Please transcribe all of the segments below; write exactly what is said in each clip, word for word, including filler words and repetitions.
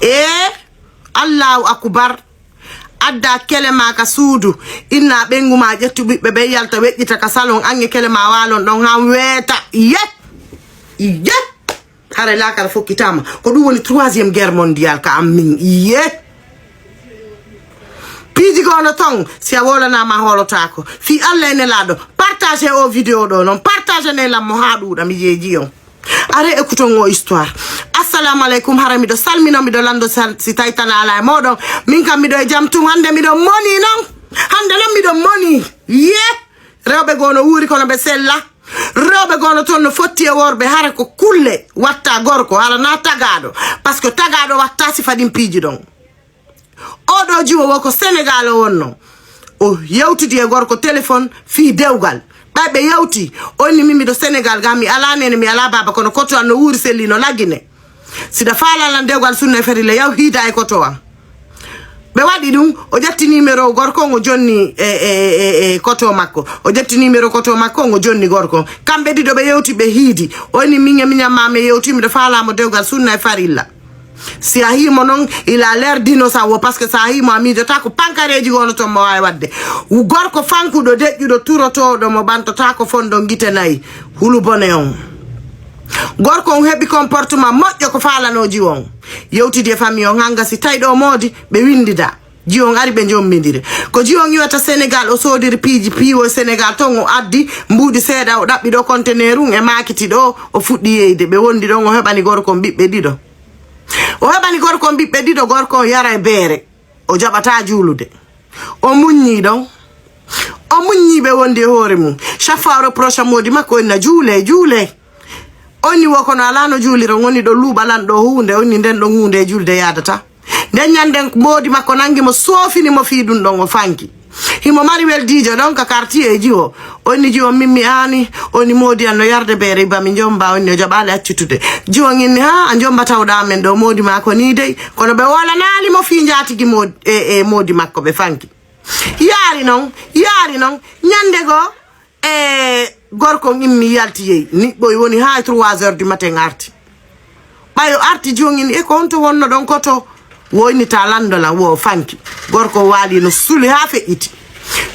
E Allahu akubar. Adda kele ma ka suudu. Inna ɓengu ma ƴettu ɓiɓɓe ɓe yalta weƴƴita ka salon, ange kele ma walon ɗon han weeta. Ye. Ye. Hare lakara fokkitama. Ko ɗum woni troisième guerre mondiale ka am min. Ye. Piiji gono ton, si a wolanama holotako. Fi Allah e nelaɗo, partage o vidéo ɗo non, partage ne lammo ha ɗuɗa mi jeeji on. Are écoute on o histoire. Assalamu alaikum, hara miɗo salmino, miɗo lando sal-, si tawi tan ala e moɗon. Min kam miɗo e jam tun, hande miɗo moni non. Hande non miɗo moni. Ye. Rewɓe gono wuuri kono ɓe sella. Rewɓe gono ton no fotti e worɓe, hara ko kulle watta gorko, hara na tagaɗo. Parce que tagaɗo watta si faɗin piiji ɗon. Oɗo jiwo wo ko Senegal o wonno. O yewtidi e gorko téléphone fii dewgal. Ɓay ɓe yewti, onni min miɗo Senegal ga, mi ala nene, mi ala baba, kono koto an no wuuri selli no lagine. Sida faalaa lan dewgal sunna e farilla, yaw hiida e koto an. Ɓe waɗi ɗum, o ƴetti numéro gorko on, o jonni e, e, e, e koto makko. O ƴetti numéro koto makko on, o jonni gorko on. Kamɓe ɗiɗo ɓe yewti, ɓe hiidi. Onni min e miñam ma mi yewti, miɗo faalaa mo dewgal sunna e farilla. Si a himo non, il a l'air d'innocent wo, parce que sa himo a miijotako pankareji gono ton mo wawi wadde. Gorko fankuɗo, deƴƴuɗo, turotoɗo mo ɓantotako fondo gite nayi. Hulu bone on. Gorko on heɓi comportement moƴƴo ko falanoji on. Yewtidi e famille on hanga si tawi ɗo moodi ɓe windida. Jiwon ari ɓe jombidiri. Ko jiwon iwata Senegal, o sodiri piiji piiwo e Senegal ton, o addi mbuuɗi seeɗa, o ɗaɓɓi ɗo conteneur un e makiti ɗo, o fuɗɗi yeyde. Ɓe wondi ɗon, o heɓani gorko on ɓiɓɓe ɗiɗo. O heɓani gorko on ɓiɓɓe ɗiɗo, gorko on yara e beere. O jaɓata juulude. O muññi ɗon. O muññi ɓe wondi e hoore mum. Chaque fois o reproche moodi makko, onna juule, juule. Onni wo kono alaa no juuliro, ngoni ɗo luuɓalan ɗo huunde, onni nden ɗon huunde e julde yaadata. Nden ñanden moodi makko nangi mo, soofini mo fii ɗum ɗon, o fanki. Himo mari weldiijo ɗon ka quartier e jiwo. Onni jiwo min mi aani, onni moodi an no yarde beere iba mi njomba, onni o jaɓaali accitude. Jiwo nginni, haa a njomba tawɗa amen ɗo, moodi maa ko nii dey. Kono ɓe wolanaali mo fii njaatigi mood-, e, e moodi makko ɓe fanki. Yaari non, yaari non, ñande goo, e gorko on immi yalti yehi. Niɓɓoy woni haa trois heures du matin arti. Ɓay o arti jongini, e ko honto wonno ɗon koto? Wo inni ta lando lan, wo fanki. Gorko o waali no suli haa feƴƴiti.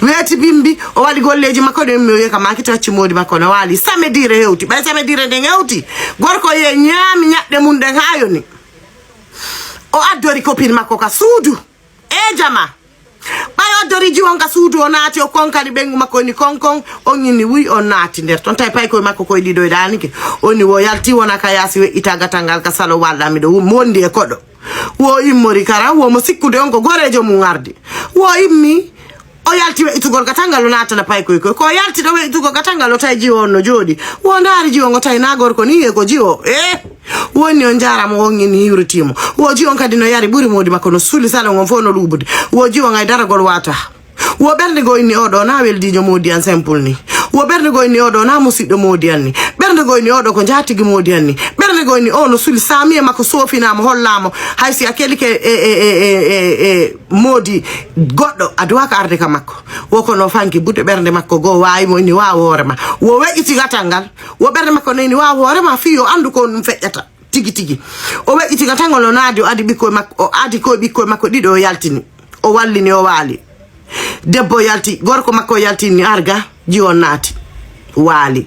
Weeti bimbi, o waɗi golleeji makko ɗin, mi wi'a ka maaki to acci moodi makko no waali. Samedi re hewti. Ɓay samedi re nden hewti, gorko ye ñaami ñaɗɗe mum ɗen haa yoni. O addori copine makko ka suudu. E jama. Ɓay o dori jiwon ka suudu, o naati, o konkani ɓengu makko, ni konkon, on inni wuy, on naati nder ton. Tawi paykoy makko koye ɗiɗo e ɗaanike. Onni wo yalti wona ka yaasi, weƴƴita gatal ngal ka salo, walɗa miɗo wum-, wondi e koɗo. Wo immori kara, wo mo sikkude on ko goreejo mum ardi. Wo immi, o yalti weƴƴitugol gatal ngal, o naatana paykoy koy. Ko yalti ɗo weƴƴitugol gatal ngal, o tawi jiwo on no jooɗi. Wo ndaari jiwo on, o tawi na gorko ni, e ko jiwo. Eh! Woni on njaaraama, on inni hiwritiimo. Wo jiwon kadi no yari ɓuri moodi makko, no suli salon on fof no luuɓude. Wo jiwon ay daragol waata. Wo ɓernde goo inni oɗo na weldiijo moodi an simple ni. Wo ɓernde goo inni oɗo na musiɗɗo moodi an ni. Ɓernde goo inni oɗo ko njaatigi moodi an ni. Ɓernde goo inni o no suli saamiye makko soofinaama, hollaama. Hay si a kelike e, e, e, e, e, e moodi goɗɗo, a duwaaka arde ka makko. Wo kono fanki butte ɓernde makko goo waawi mo inni waaw hoore ma. Wo weƴƴiti gatal ngal. Wo ɓernde makko no inni waaw hoore ma fii yo anndu ko ɗum feƴƴata. Tigi tigi. O weƴƴiti ka tangol, o naadi, o adi ɓikkoy makko, o adi koye ɓikkoy makko ɗiɗo, o yaltini. O wallini, o waali. Debbo yalti, gorko makko yaltini, arga, jiwon naati. Waali.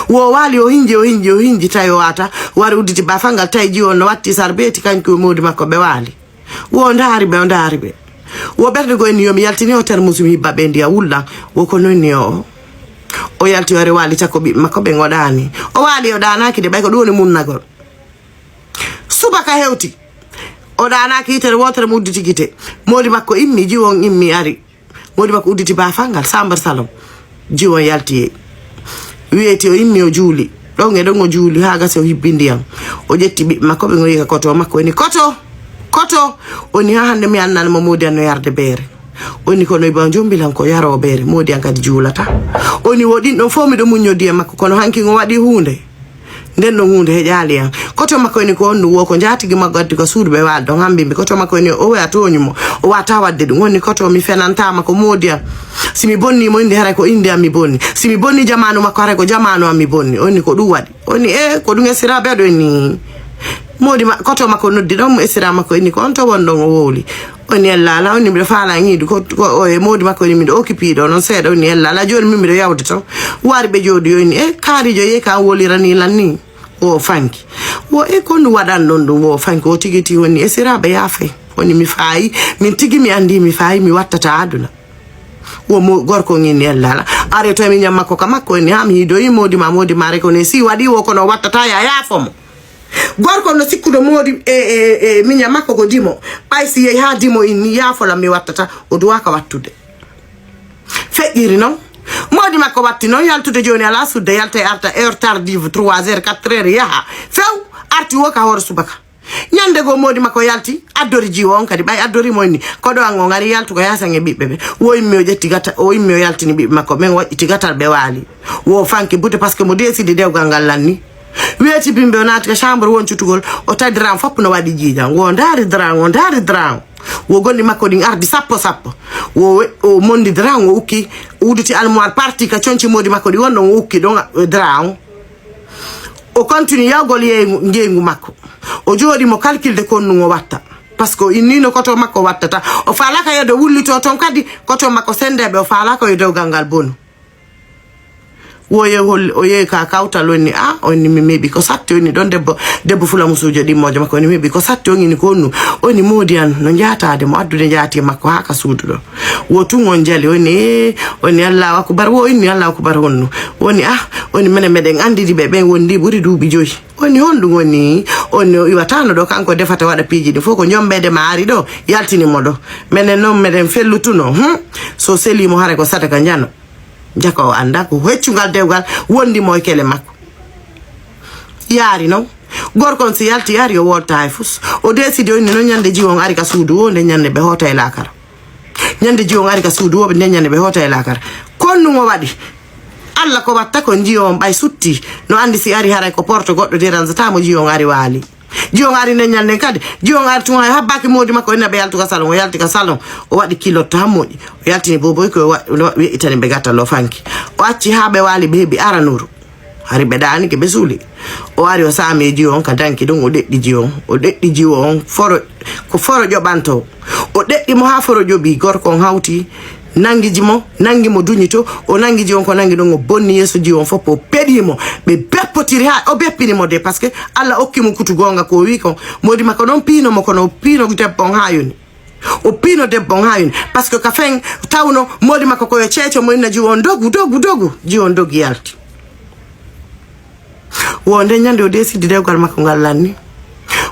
Wo waali, o hinji, o hinji, o hinji, tawi o waata, wari udditi bafal ngal, tawi jiwon no watti sarbeeti, kanko e moodi makko ɓe waali. Wo ndaari ɓe, o ndaari ɓe. Wo ɓernde goo inni yo mi yaltini o termus mi hibba ɓe ndiyam wulɗam. Wo ko nonni o. O yalti o ari waali cakko ɓiɓɓe makko ɓen o ɗaani. O waali o ɗaanaaki de ɓay ko ɗum woni munnagol. Subaka hewti. O ɗaanaaki yitere wootere mo udditi gite. Moodi makko immi, jiwon immi ari. Moodi makko udditi baafal ngal, sambar salon. Jiwon yalti yehi. Weeti o immi o juuli. Ɗon e ɗon o juuli haa gasi o hibbi ndiyam. O ƴetti ɓiɓɓe makko ɓen o yi'i ka koto makko, o inni, "Koto! Koto!" O inni, "Haa hannde mi anndaani mo moodi an no yarde beere." O inni, "Kono iba o jombi lan ko yaroo beere, moodi an kadi juulata." O inni, "Wo ɗin ɗon fof miɗo muññodii e makko, kono hanki o waɗi huunde." Nden ɗon huunde heƴaali an. Koto makko ene ko on ɗum wo ko njaatigi makko addi ka suudu ɓe waali ɗon hammbimbi. Koto makko ene o oya tooñi mo. O waata waɗde ɗum. Woni koto mi fenantaama ko moodi an. Si mi bonni mo innde haray ko innde am mi bonni. Si mi bonni jamaanu makko haray ko jamaanu am mi bonni. Onni ko ɗum waɗi. Onni e ko ɗum e siraaɓe aɗo onni. Moodi ma, koto makko noddi ɗon mo, esira makko inni ko on to won ɗon o wowli. Oni ella ala, oni miɗo faala ngiidu ko, ko o e moodi makko ni miɗo occupé ɗo non seeɗa, oni ella ala, jooni min miɗo yawde ton. Waari ɓe jooɗi, oni e kaarijo yehi ka wolirani lan ni. Wo fanki. Wo e ko ndu waɗan ɗon ɗum, wo fanki, wo tigi tigi woni esiraɓe yaafay. Woni mi faayi, min tigi mi andi mi faayi mi wattata aduna. Wo mo gorko ngin ni ella ala. Are to mi nyamma ko ka makko ni ha mi hidoyi moodi ma, moodi ma reko ne si waɗi wo kono wattata ya yaafo mo. Gorko no sikkuɗo moodi e, e, e miña makko ko dimo. Ɓay si yehi ha dimo inni yaafola mi wattata, o duwaka wattude. Feƴƴiri non. Moodi makko watti non yaltude jooni ala sudde yalta e arta heure tardive trois heures quatre heures yaha. Few arti wo ka hoore subaka. Ñande goo moodi makko yalti addori jiwo on kadi ɓay addori mo inni. Koɗo an o ngari yaltu ko yasan e ɓiɓɓe ɓe. Wo immi o ƴetti gata, o immi o yaltini ɓiɓɓe makko ɓen o waɗɗiti gatal ɓe waali. Wo fanki butte parce que mo décidi dewgal ngal lanni. Weeti bimbi o naati ka chambre woncutugol, o tawi dran fof no waɗi jiijan. Wo ndaari dran, wo ndaari dran. Wo gondi makko ɗin ardi sappo sappo. Wo we-, o mondi dran, o ukki, o udditi almoir parti ka conci moodi makko ɗi won ɗon, o ukki ɗon, eh, dran. O continue yawgol yeyngu, ngeyngu makko. O jooɗi mo calculde kon nun o watta. Parce que o innino koto makko wattata. O faalaka yo ɗo wullito ton kadi, koto makko sendeɓe, o faalaka yo dewgal ngal bonu. Wo ye hol-, o yehi ka kawtal, onni, "Ah," onni, "mi meeɓi ko satti," onni, "ɗon debbo, debbo fulamusuujo ɗimmoojo makko, onni, meeɓi ko satti, on ini ko honnu?" Onni, "Moodi an no njaataade mo, addude njaati makko haa ka suudu ɗo." Wo tun on jali, onni, "Eh," onni, "Allahu akbar," wo inni, "Allahu akbar honnu?" Woni, "Ah," onni, "menen meɗen anndiri ɓe, ɓen wondi ɓuri duuɓi joyi." Onni, "Honɗum woni?" Onni, "O iwataano ɗo, kanko defata waɗa piiji ɗin fof, ko njombeede ma ari ɗo, yaltini mo ɗo. Menen noon meɗen fellutuno, hmm? So selii mo, haray ko sadaka njano." Jaka o annda ko heccungal dewgal wondi mo e kele makko. Yaari non. Gorko on si yalti yaari o wolta hay fus. O décidi o inni non ñande jiwo on ari ka suudu o, nde ñande ɓe hoota e laakara. Ñande jiwo on ari ka suudu o, nde ñande ɓe hoota e laakara. Kon nun o waɗi. Alla ko watta ko jiwo on ɓay sutti. No anndi si ari haray ko porte goɗɗo dérange-ata mo jiwo on ari waali. Jiwo on ari nden ñande kadi. Jiwo on ari tun hay habbaaki moodi makko inna ɓe yaltu ka salon. O yalti ka salon. O waɗi kilot tan moƴƴi. O yaltini boboy ko wa-, wa-, we'itani ɓe gattal o fanki. O acci haa ɓe waali ɓe heɓi aranuru. Hari ɓe daanike ɓe suuli. O ari o saami e jiwo on ka danki ɗum o ɗeɗɗi jiwo on. O ɗeɗɗi jiwo on foro, ko foro ƴoɓanto. O ɗeɗɗi mo haa foro ƴoɓi gorko on hawti. Nangiji mo, nangi mo duñi to, o nangiji on ko nangi ɗon, o bonni yeeso ji on fof, o peɗi mo. Ɓe beppotiri haa, o beppini mo de, parce que Alla okki mo kutu goonga ko o wi kon. Moodi makko ɗon piino mo, kono o piino debbo on haa yoni. O piino debbo on haa yoni. Parce que ka fen tawno moodi makko ko yo ceeco mo inna jiwo on dogu, dogu, dogu. Jiwo on dogi yalti. Wo nden ñande o décidi dewgal makko ngal lanni.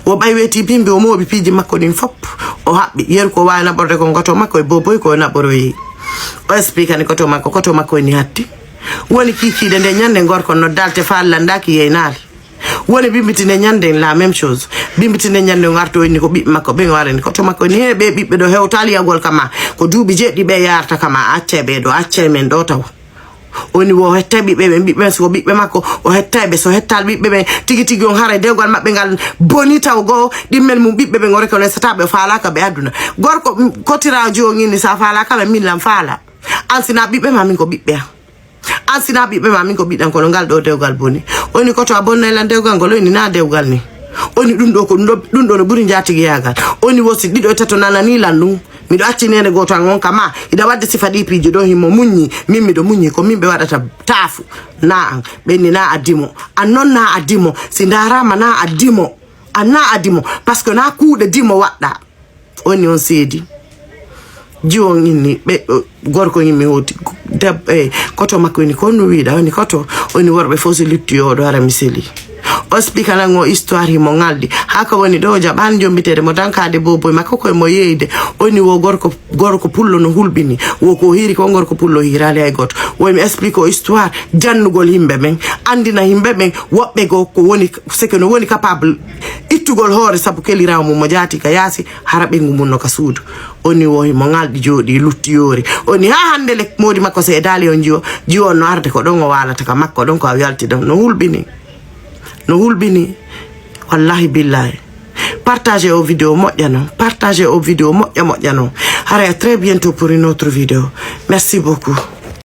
Wo ɓay weeti bimbi o mooɓi piiji makko ɗin fop. O haɓɓi. Yeru ko waawi naɓorde kon koto makko e boboy ko o naɓoroyi. O expliquani koto makko, koto makko ni hatti. Woni kiikiiɗe nde ñande gorko noddaali te faallandaaki yeynaali. Woni bimbiti nde ñande la même chose. Bimbiti nde ñande o ngarto inni ko ɓiɓɓe makko ɓen o arani koto makko ni he ɓe ɓiɓɓe ɗo hewtaali yagol kama. Ko duuɓi jeɗɗi ɓe yarta kama, accay ɓe ɗo, accay men ɗo taw. Woni wo o hettay ɓiɓɓe ɓen, ɓiɓɓe ɓen siko ɓiɓɓe makko, o hettay ɓe, so hettaali ɓiɓɓe ɓen, tigi tigi on haray dewgal maɓɓe ngal boni taw goo, ɗimmel mum ɓiɓɓe ɓen o rekonesata ɓe, o faalaaka ɓe aduna. Gorko, mm, kotira jooni ni sa faalaaka ɓe, min lan faala. An sina ɓiɓɓe ma, min ko ɓiɓɓe am. An sina ɓiɓɓe ma, min ko ɓiɗɗam, kono ngal ɗo dewgal boni. Woni koto a bonnay lan dewgal ngol, woni na dewgal ni. Woni ɗum ɗo ko ɗum ɗo, ɗum ɗo no ɓuri njaatigiyagal. Woni wo si ɗiɗo e tato nanani lan ɗum. Miɗo acci nene gooto an on ka ma, iɗa wadde sifa ɗi piiji ɗo himo muññi, min miɗo muññi, ko min ɓe waɗata taafu. Na an, ɓenni na a dimo. An non na a dimo, si ndaarama na a dimo. An na a dimo, parce que na kuuɗe dimo waɗɗa. Woni on seedi. Jiwon inni, ɓe, o, gorko yimmi hoti. Deb-, eh, koto makko ini, ko no wiɗa, woni koto, woni worɓe fof si lutti yo ɗo ara mi seli. O explique lan o histoire himo ngaldi. Haka woni ɗo jaɓan jombitede mo dankade boboy makko koye mo yeyde. Oni wo gorko, gorko pullo no hulɓini. Wo ko hiri ko gorko pullo hirali hay goto. Woy mi explique o histoire jannugol yimɓe ɓen. Andina yimɓe ɓen woɓɓe go ko woni, c'est que no woni capable ittugol hoore sabu kelirawo mum mo jaati ka yaasi hara ɓengu mum no ka suudu. Oni wo himo ngalɗi jooɗi lutti yoori. Oni ha hande le moodi makko se e daali on jiwo. Jiwo on no arde ko ɗon o waalata ka makko ɗon ko a yalti ɗon. No hulɓini. No hulɓini. Wallahi billahi. Partagez o vidéo moƴƴa non. Partagez o vidéo moƴƴa moƴƴa non. Haray à très bientôt pour une autre vidéo. Merci beaucoup.